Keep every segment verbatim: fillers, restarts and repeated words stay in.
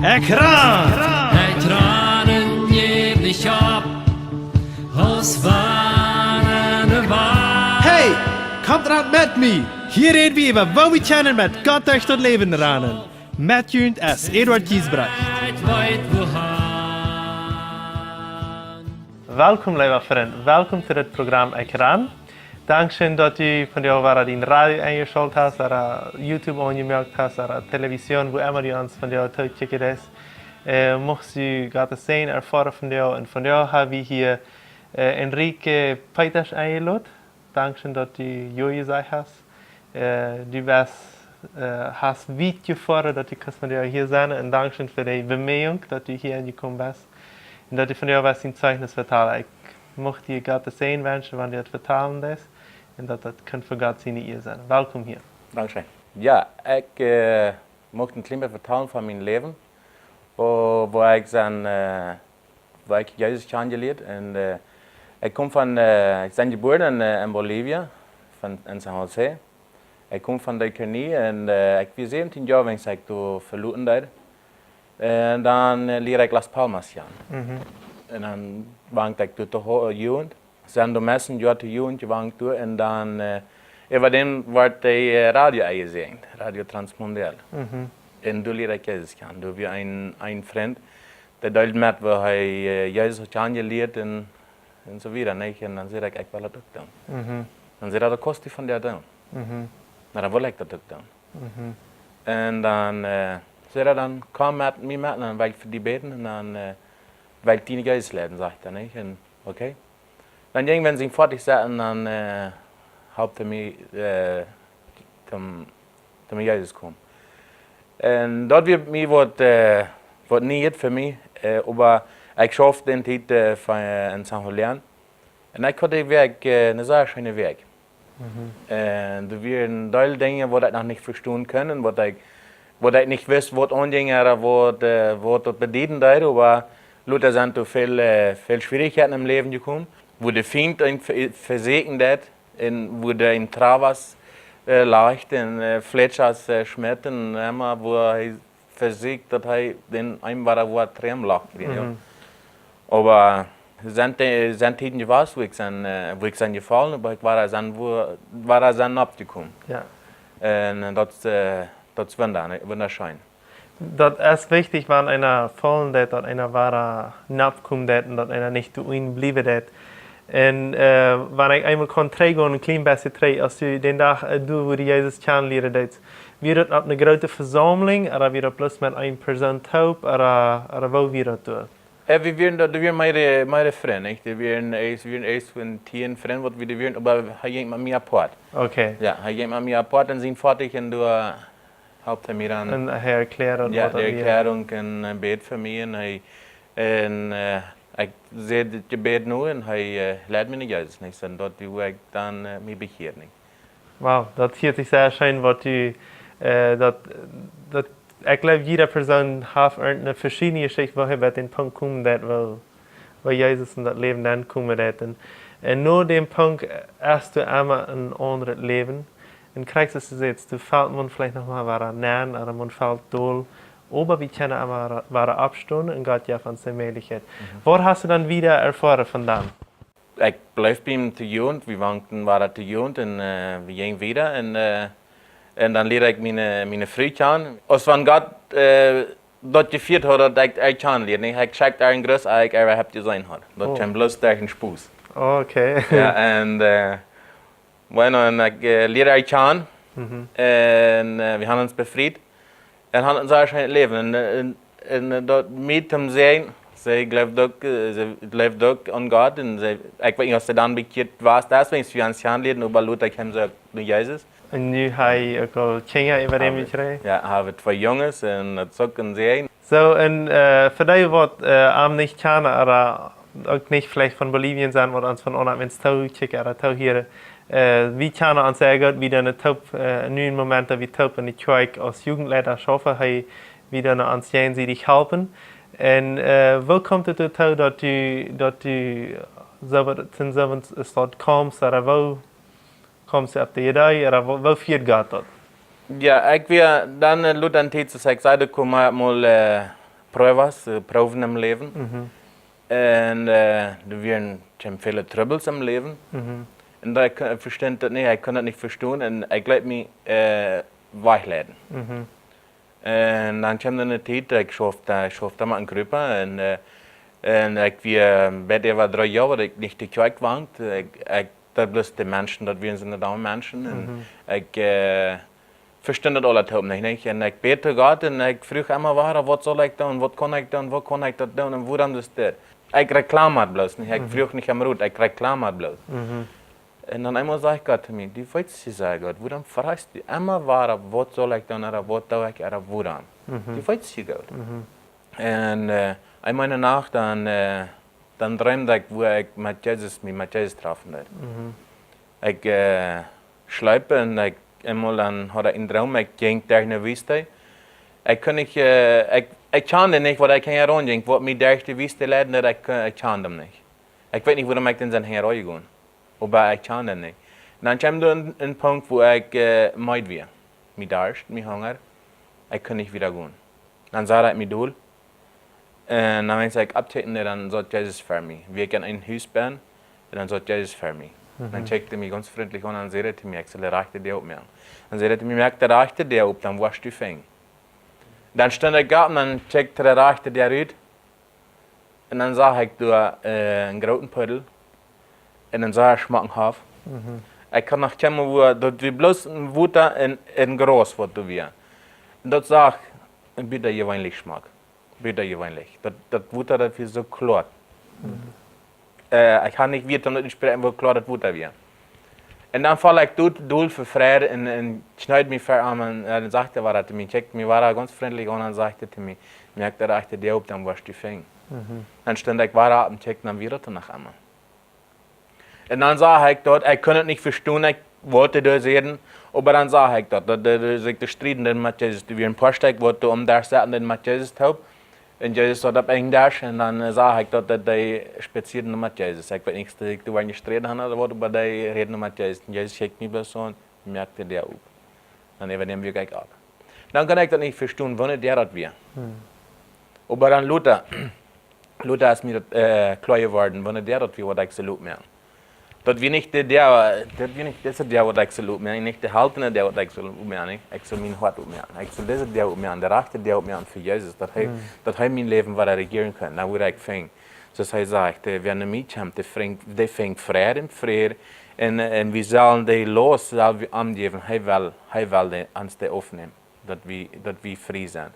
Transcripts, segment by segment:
Ekjran! Ekjran, jäw nich opp, aus wann de Welt. Hey, komt ran met mie! Hia räd wie äwa, woo wie kjennen met Gott derch daut Läwen ranen. Met junt es Eduard Giesbrecht. Welkom, leewa Frint. Welkom to dit Program Ekjran. Dankscheen, daut du vondoag wada dien Radio enjeschalt hast, ooda YouTube aunjemoakt hast, ooda Television, wua emma du ons vondoag tookjikjen deist. Äh, muchst du Gott sien Säajen erfoaren vondoag. Un vondoag ha wie hia, äh, Enrique Peters enjelot. Dankscheen, daut du jo jesajcht hast. Äh, du best, äh, hast wiet jefoaren, daut du kust vondoag hia sennen. Un dankscheen fa de Bemeejunk, daut du hia aunjekomen best. Un daut du vondoag west dien Zeichnis vetalen. Ekj mucht die Gott sien Säajen wenschen, wan du daut vetalen deist. Un daut daut kunn fa Gott siene Ea sennen. Welkom hia. Dankscheen. Jo, ekj, äh, mucht een kjlien bät vetalen von mien Läwen. Woo, woo ekj sie, äh, woo ekj Jesus kjanen jelieet. Un, äh, ekj kom von, äh, ekj sie jebuaren en, äh, en Bolivien, von, en San José. Ekj kom von de Kolonie un, äh, ekj wia säwentieen Joa, wan ekj doa veloten deed. Un dan, äh, lieed ekj Las Palmas kjanen. Mhm. Un dan wond ekj doa to Ho-, Jugend. Sie doa meist een Joa to Jugend jewant doa. Un dan, äh, äwadäm wort de, äh, Radio enjesäajent, Radio Transmundial. Mhm. Un doa lieed ekj Jesus kjanen. Doa wia een, een Frint, dee deeld met, woo hee, äh, Jesus haud kjanen jelieet un, un soo wieda, nich? Un dan säd ekj, ekj well daut uk doonen. Mhm. Dan säd hee, daut kaust du vondoag doonen. Mhm. Na, dan well ekj daut uk doonen. Mhm. Un dan, äh, säd hee, dan komm met mie met, un dan well ekj fa die bäden, un dan, äh, well ekj die Jesus lieren, sajcht hee, nich? Un, okay. Dan jinkj wie en sien Foatich sitten, dan, äh, halpt hee mie, äh, toom, toom Jesus komen. Un daut wia mie waut, äh, waut Nieet fa mie, äh, oba ekj schauft dee Tiet, äh, fa, äh, en San Julián. Un ekj haud dee Wäakj, äh, eene sea scheene Wäakj. Mhm. Un doa wieren een Deel Dinja, waut ekj noch nich vestonen kunn, waut ekj, waut ekj nich wist, waut aunjinkj, ooda waut, äh, waut daut bedieden deed, oba lota sent doa väl, äh, väl Schwierichkjeiten em Läwen jekomen, woo de Fient een ve-, vesieekjen deed, un woo dee een Trabas, äh, lajcht un, äh, Flechas, äh, schmitt un emma, woo hee vesieekjt, daut hee dän eenem wada woat triemlach kjrieen, jo. Mhm. Oba sent, äh, sent Tieden jewast, woo ekj sie, äh, woo ekj sie jefollen, oba ekj wia dan, woo, wia dan oppjekomen. Jo. Un, äh, daut, äh, daut es wunda-, wundascheen. Daut es wichtich, wan eena faulen deit, daut eena wada oppkomen deit un daut eena nich doa unjen bliewen deit. Un, äh, wan ekj eemol kaun trigjgonen, een kjlien bät trigj, aus du dän Dach, äh, du, wua du Jesus kjanen lieren deetst, wia daut opp eene groote Vesaumlunk, ooda wia daut bloos met eene Persoon toop, ooda, ooda woo wia daut doa? Äh, wie wieren doa, doa wieren mearere, mearere Frind, nich? Doa wieren eent, wieren eent von tieen Frind, waut wie doa wieren, oba hee jinkj met mie apoat. Okay. Jo, hee jinkj met mie apoat en sien Foatich un doa halpt hee mie dan. Un hee erkjläad, jo, waut de Erkjläarunk un, äh, bäd fa mie un hee, un, äh, ekj säd daut Jebäd no un hee, äh, leid mie no Jesus, nich? Un daut wia ekj dan, äh, mie bekjieet, nich? Wow, daut hieet sikj sea scheen, waut du, äh, daut, daut, ekj jleew, jieda Persoon haft eene veschiedne Jeschicht, woo hee bie dän Punkt komen deed, woo, woo Jesus en daut Läwen nenkomen deed. Un, un no däm Punkt, äh, hast du emma een aundret Läwen. Un kjrichst du daut, du fält maun veleicht noch mol wada nenn, ooda maun fält dol. Oba wie kjennen emma wada oppstonen un Gott jeft ons de Mäajlichkjeit. Mhm. Waut hast du dan wieda erfoaren von dan? Ekj bleef biem to Jugend, wie wanden wada to Jugend un, äh, wie jinjen wieda un, äh, un dan lieed ekj miene, miene Fru kjanen. Aus wan Gott, äh, daut jefieet haud, daut ekj äa kjanen lieed, nich? Ekj schekjt äa een Gruss, aus ekj äa äwahaupt jeseenen haud. Daut Oh. kjeem bloos derch een Spos. Okay. Jo, un, äh, bueno, un ekj, äh, lieed äa kjanen. Mhm. Un, äh, wie haben ons befriet. Un hauden een sea scheenet Läwen. Un, äh, un, un, äh, daut met am sennen, see jleewd uk, äh, see jleewd uk aun Gott. Un see, ekj weet nich, aus see dan bekjieet wia, daut wia, aus wie ons kjanen lieeden, oba lota kjeem see uk no Jesus. Un nu haft hee uk aul Kjinja äwa däm jekjräajen? Jo, hee haft twee Junges un daut es uk een Säajen. Soo, un, äh, fa dee, waut, äh, am nich kjanen, ooda uk nich veleicht von Bolivien sent, waut ons von aundre Menschen tookjikjen ooda toohieren, äh, wie kjanen ons sea goot, wie doonen toop, äh, nu em Moment, daut wie toop en de Kjoakj aus Jugendleida schaufen, hee, wie doonen ons jäajensiedich halpen. Un, äh, woo kjemt et doatoo, daut du, daut du soo waut, soo waut es daut kjemt, ooda woo kjemt et opp de Idee, ooda woo, woo fieet Gott daut? Jo, ekj wia dan, äh, lota en Tiet, aus ekj säd, ekj kom mol, äh, pruebas, äh, Proowen em Läwen. Mhm. Un, äh, doa wieren, kjeemen väle Trubbels em Läwen. Mhm. Un ekj, äh, vestunt daut nich, ekj kunn daut nich vestonen un ekj leet mie, äh, wajchleiden. Mhm. Un dan kjeem doa eene Tiet, ekj schauft, äh, schauft doa met een Grupp un, äh, un ekj wia, äh, bie dee wia dree Joa, daut ekj nich de Kjoakj wia. Ekj, ekj, daut bloos de Menschen, daut wieren soone domme Menschen. Un mhm. Ekj, äh, vestunt daut aulatoop nich, nich? Un ekj bäd to Gott un ekj fruach emma wada, waut saul ekj doonen, waut kaun ekj doonen, woo kaun ekj daut doonen un wuarom es dit? Ekj reklameed bloos, nich? Ekj mhm. Fruach nich om Rot, ekj reklameed bloos. Mhm. Un dan eemol sajcht Gott to mie: "Du weetst, Jesaja, Gott, wuarom fruachst du emma wada, waut saul ekj doonen, ooda waut doo ekj, ooda wuarom? Mhm. Du weetst, Gott." Mhm. Un, äh, eemol enne Nacht dan, äh, dan dreemd ekj, woo ekj met Jesus, mie met Jesus trafen deed. Mhm. Ekj, äh, schleep un ekj, eemol dan haud ekj een Droom, ekj jinkj derch eene Wiest. Ekj kunn nich, äh, ekj, ekj kjand nich, waut ekj hinjaraun jinkj, waut mie derch de Wiest leid, daut ekj, äh, ekj kjand am nich. Ekj weet nich, wuarom ekj dän sent hinjaraun jegonen. Oba ekj kjand am nich. Un dan kjeem doa een, een Punkt, woo ekj, äh, meed wia. Mie darscht, mie hungad. Ekj kunn nich wieda gonen. Dan sad ekj mie dol. Un dan, wan ekj oppkjikjt, dan saut Jesus ver mie. Wia ekj en een Hus benn, un dan saut Jesus ver mie. Dan mhm. Kjikjt hee mie gaunz frintlich aun un säd to mie: "Ekj saul de rajchte Däa opmoaken." Dan säd hee to mie: "Moak de rajchte Däa op, dan woascht du finjen." Dan stunt ekj opp un dan kjikjt de rajchte Däa rut. Un dan sach ekj doa, äh, een grooten Puddel. Un dan sach ekj schmocken Hoff. Mhm. Ekj kaun noch kjennen, woo daut wia bloos een Wota un, un Graus, waut doa wia. Un daut sach butajeweenlich schmock. Butajeweenlich. Daut, daut Wota, daut wia soo kloa. Mhm. Äh, ekj haud nich Wieed om daut to spräakjen, woo kloa daut Wota wia. Un dan foll ekj doa dol ver Fräd un, un kjneed mie ver am un, äh, dan sajcht hee wada to mie, kjikjt mie wada gaunz frintlich aun un sajcht to mie: "Moak de rajchte Däa op, dan woascht du finjen." Mhm. Dan stunt ekj wada opp un kjikjt, dan wia daut doa noch emma. Un dan sach ekj daut, ekj kunn daut nich vestonen, ekj, waut hee doa säd, oba dan sach ekj daut, daut, daut, daut sikj de strieden deeden met Jesus. Doa wieren een poa Stekj, waut doa aum Desch sauten, deeden met Jesus toop. Un Jesus saut opp een Desch un dan, äh, sach ekj daut, daut dee spazieeden met Jesus. Ekj weet nich, daut ekj doa jestreden haud ooda waut, oba dee räden met Jesus. Un Jesus kjikjt mie bloos aun, moak de Däa op. Dan äwanäm wia ekj opp. Dan kunn ekj daut nich vestonen, waut de Däa daut wia. Hm. Oba dan lota, lota es mie daut, äh, kloa jeworden, waut de Däa daut wia, waut ekj sull opmoaken. Daut wia nich de Däa, daut wia nich dise Däa, waut ekj sull opmoaken, nich de haltene Däa, waut ekj sull opmoaken, nä. Ekj sull mien Hoat opmoaken. Ekj sull dise Däa opmoaken, de rajchte Däa opmoaken fa Jesus, daut hee, hm, daut hee mien Läwen wada rejieren kaun. Dan wudd ekj finjen. Soo aus hee sajcht, äh, wäa no mie kjemt, dee finjt, dee finjt Fräd un Fräd. Un, äh, un wie sellen de Laust, sell wie am jäwen, hee well, hee well de, ons dee aufnämen. Daut wie, daut wie frie sent.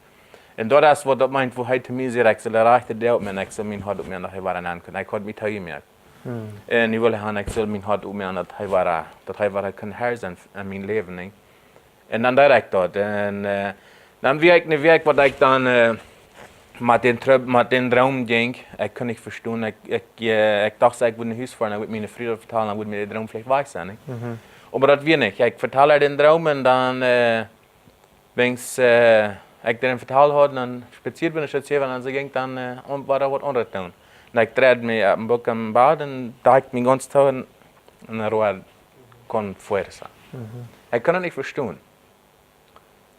Un daut es waut daut meent, woo hee to mie säd, ekj sull de rajchte Däa opmoaken, ekj sull mien Hoat opmoaken, daut hee wada nenn kaun. Ekj haud mie toojemajcht. Hm. Un nu well hee han, ekj sull mien Hoat opmoaken, daut hee wada, daut hee wada kaun Herr sennen en mien Läwen, nä. Un dan deed ekj daut. Un, äh, dan wia ekj, ne, wia ekj, waut ekj dan, äh, met dän Trub-, met dän Droom jinkj, ekj kunn nich vestonen, ekj, ekj, äh, ekj docht, ekj wudd no Hus foaren, dan wudd miene Fru daut vetalen, dan wudd mie de Droom veleicht wajch sennen, nä? Mhm. Oba daut wia nich. Ekj vetald äa dän Droom un dan, äh, wan ekj, äh, ekj dän vetalt haud, dan spazieed wie, dan spazieed wie, un see jinkj dan, äh, un wada waut aundret doonen. Un ekj dreid mie opp een Buck em Bad un deekjt mie gaunz too un, un dan wia ekj fuera. Mhm. Ekj kunn daut nich vestonen.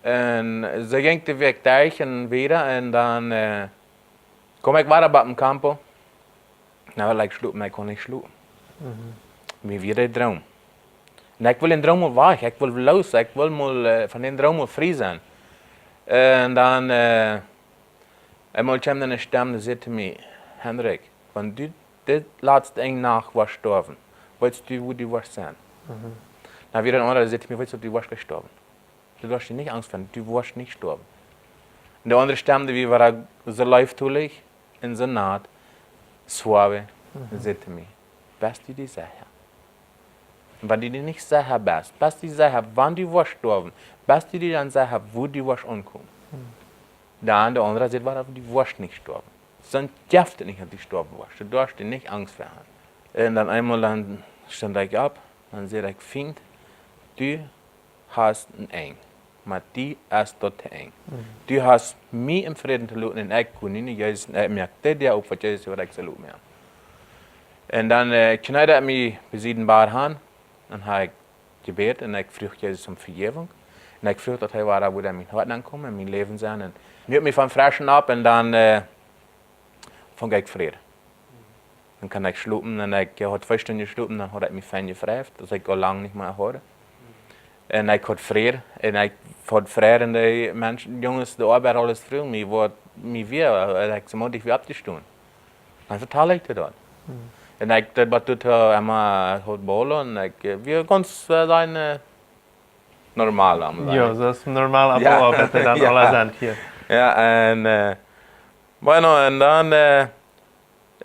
Un soo jinkj de Wäakj derch un wieda un dan, äh, kjeem ekj wada bie dän Campo. Nu well ekj schlopen, ekj kunn nich schlopen. Mhm. Mie wia de Droom. Un ekj wull dän Droom mol wajch, ekj wull loos, ekj wull mol, äh, von dän Droom mol frie sennen. Un dan, äh, eemol kjeem eene Stemm, dee säd to mie: "Hendrik, wan du dit latste eene Nacht woascht stoawen, weetst du, wua du woascht sennen?" Mhm. Nu wia een aundra, dee säd to mie: "Weetst du, du woascht nich stoawen. Du woascht die nich Angst haben, du woascht nich stoawen." Un de aundre Stemm, dee wia soo leeftolich un soo naut, suave, mhm, säd to mie: "Best du die secha?" Un wan du die nich secha best, best du secha, wan du woascht stoawen, best du die dan secha, wua du woascht aunkomen? Mhm. Dan de aundra säd wada: "Du woascht nich stoawen. Soont jeft et nich, daut du stoawen woascht. Du darfst die nich Angst haben." Un dan eemol dan stunt ekj opp, dan säd ekj: "Fient, du hast een Enj. Met die es daut to Enj. Mhm. Du hast mie em Fräd to loten un ekj go nu no Jesus un ekj moak de Däa op, waut Jesus säd, waut ekj sull opmoaken." Un dan, äh, kjneed ekj mie bie siene Bad han un hab jebät un ekj fruach Jesus om Vejäwunk. Un ekj fruach, daut hee wada wudd en mien Hoat aunkomen, en mien Läwen sennen. Un hilt mie von freschen opp un dan, äh, funk ekj Fräd. Dan kunn ekj schlopen un ekj, äh, haud twee Stunden jeschlopen, dan haud ekj mie fein jefreit, daut ekj aul lang nich mea haud. Un ekj haud Fräd, un ekj haud Fräd un de Menschen, Junges, de Oabeit, aules fruach mie, waut mie wia, äh, ekj soo moot ekj wia oppjestonen. Dan vetald ekj daut. Un ekj, daut waut doa emma haud bowlen, un ekj, äh, wia gaunz, äh, sennen, äh, normal aum Jo, Sennen. Daut es normal, oba Jo. Oabeit dan Jo. Aule sent hia. Jo, un, äh, bueno, un dan, äh,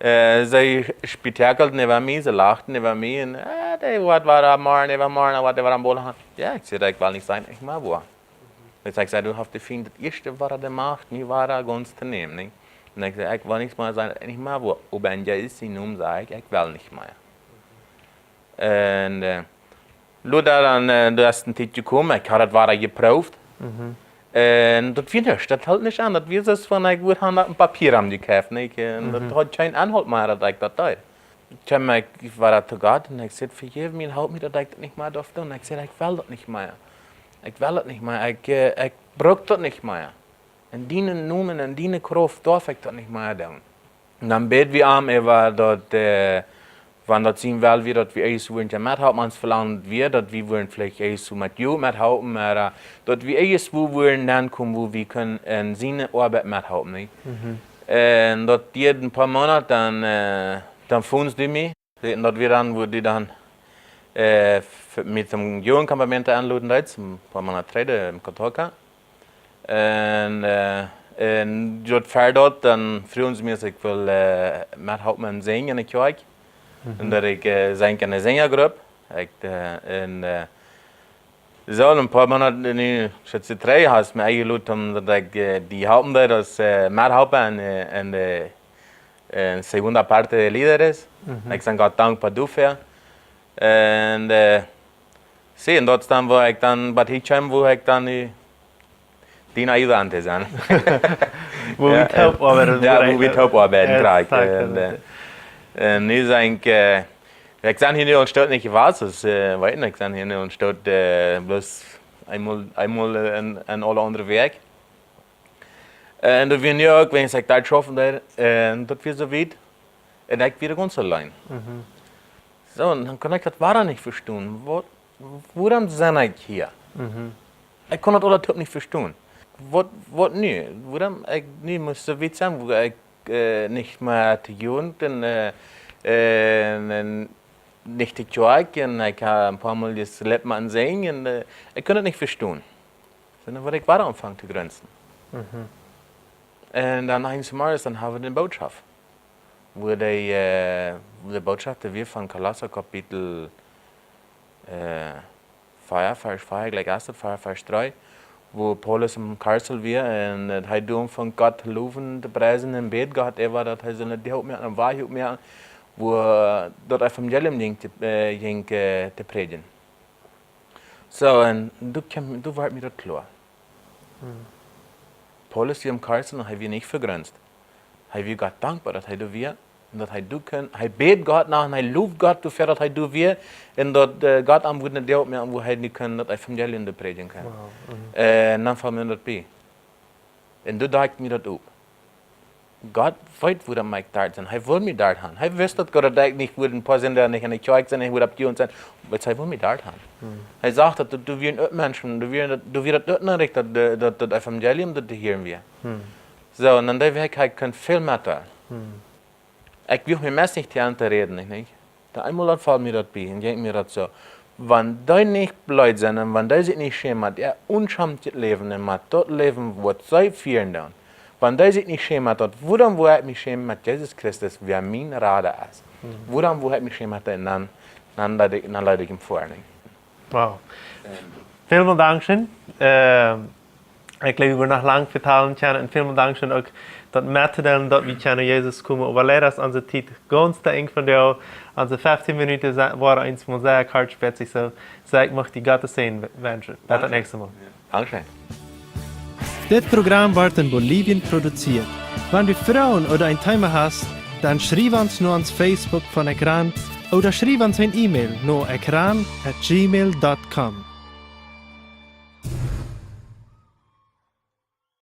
äh, see spektakelden äwa mie, see lachten äwa mie, un, äh, dee woat wada morjen, äwamorjen, woat dee wada aum bowlen. Jo, ekj säd, ekj well nich sennen, ekj mach wua. Daut ekj säd, du hast de Fient daut ieeschte wada de Macht, mie wada gaunz to nämen, nä? Un ekj säd, ekj well nich mea sennen, nich mea wua. Oba en Jesus sien Nomen säd ekj, ekj well nich mea. Un, äh, lota dan, äh, daut es een Tiet jekomen, ekj haud daut wada jeprooft. Un daut wia nuscht, daut hilt nich aun, daut wia soo aus wan ekj wudd han een Papia aunjekjräft, nä? Un daut haud kjeen Enholt mea, daut ekj daut deed. Kjeem ekj wada to Gott un ekj säd, vejeff mie un halp mie, daut ekj daut nich mea darf doonen. Ekj säd, ekj well daut nich mea. Ekj well daut nich mea. Ekj, äh, ekj bruck daut nich mea. En dienen Nomen, en diene Krauft darf ekj daut nich mea doonen. Un dan bäd wie am äwa daut, äh, wan daut sien Well wia, daut wie eent wudden, jo, methalpen, ons velangt wia, daut wie wudden veleicht eent soo met jo methalpen, oba, äh, daut wie eent wua wudden aunkomen, wua wie kunnen en siene Oabeit methalpen, nä? Un daut dieed een poa Moonat, dan, äh, dan foonst du mie. Un daut wia dan, wua du dan, äh, f-, mie toom Jugendcampamento enloden deedst, een poa Moonat trigj, en Cotoca. Un, äh, un daut ver daut, dan fruagen see mie, aus ekj wull, äh, methalpen en sinjen en de Kjoakj. Un daut ekj, äh, sinj en de Sinjagrupp. Ekj, äh, un, äh, soo, een poa Moonat nu, ekj saj, trigj, hast mie enjelot, om daut ekj, äh, die halpen deed, aus, äh, methalpen en, äh, en de, äh, segunda parte de líderes. Ekj sie Gott dankboa doafäa. Un, äh, soo, un daut es dan, wua ekj dan, waut hia kjeem, wua ekj dan die, die ayudante sie. Wua wie toop oabeiden, Jo, wua wie toop oabeiden, krakjt. Un, äh, un nu sie ekj, äh, ekj sie hia nu en Stoot nich jewast, aus, äh, weeten, ekj sie hia nu en Stoot, äh, bloos eemol, eemol, äh, en, en aule aundre Wäakj. Äh, un daut wia nu uk, wan ekj doa schaufen deed, äh, un daut wia soo wiet, un ekj wia gaunz auleen. Soo, un dan kunn ekj daut wada nich vestonen. Waut, wuarom sie ekj hia? Ekj kunn daut aulatoop nich vestonen. Waut, waut nu? Wuarom ekj nu must soo wiet sennen, wua ekj, äh, nich mea to Jugend un, äh, äh, un nich to Kjoakj un ekj hab een poa Mol jeslept met en sinjen un, äh, ekj kunn daut nich vestonen. Soo, dan wudd ekj wada aunfangen to grunzen. Un dan eenes Morjes, dan hab wie de Bootschoft. Wua de, äh, wua de Bootschoft, dee wia von Kolossa Kapitel, äh, vea, Varsch vea, jlikj es daut, vea, Varsch dree, wua Paulus em Karzel wia un, äh, hee doa aunfunk Gott to lowen, to priesen un bäd Gott äwa daut hee sull de Däa opmoaken un wajch opmoaken, wua, äh, daut Evangelium jinkj to, äh, jinkj, äh, to prädjen. Soo, un doa kjeem, doa wort mie daut kloa. Paulus wia em Karzel un hee wia nich vegrunzt. Hee wia Gott dankboa, daut hee doa wia, un daut hee doa kunn, hee bäd Gott no un hee lowd Gott doafäa, daut hee doa wia, un daut, äh, Gott am wudd de Däa opmoaken, wua hee nu kunn daut Evangelium doa prädjen kunn. Wow. Äh, un dan foll mie daut bie. Un doa docht ekj mie daut uk. Gott weet, wuarom ekj doa sie. Hee well mie doa han. Hee wist daut Gott, daut ekj nich wudd een poa Sinja, nich en de Kjoakj sennen, nich wudd opp Jugend sennen. Oba hee well mie doa han. Hee sach daut, doa wieren uk Menschen, doa wieren daut, doa wia daut uk noch nich daut, daut, daut Evangelium, daut doa hia wia. Soo, un dan deed ekj, ekj kunn väl met doa. Ekj wull mie meist nich to Enj räden, nich, nich? Dan eemol daut foll mie daut bie, un jinkj mie daut soo. Wan dee nich bleed sent un wan dee sikj nich schämen met äa onschamtjet Läwen un met daut Läwen, waut see fieren doonen. Wan dee sikj nich schämen met daut, wuarom wudd ekj mie schämen met Jesus Christus, wäa mien Rada es? Wuarom wudd ekj mie schämen met dee, dan, dan leet ekj, dan leet ekj am foaren. Wow. Välmol dankscheen. Äh, ekj jleew, wie wudden noch lang vetalen kjennen. Un välmol dankscheen uk daut met to deelen, daut wie kjennen Jesus komen. Oba leida es onse Tiet gaunz to Enj vondoag. Onse feftieen Minuten sent, wieren eensmol sea kortschpäazich, soo, soo ekj mucht die Gott sienen wenschen. Bat daut näakjste Mol. Dankscheen. Dit Program woat en Bolivien produziert. Wan du Froagen ooda een Thema hast, dan schriew ons no ons Facebook von Ekran ooda schriew ons een E-Mail no ekran at gmail dot com.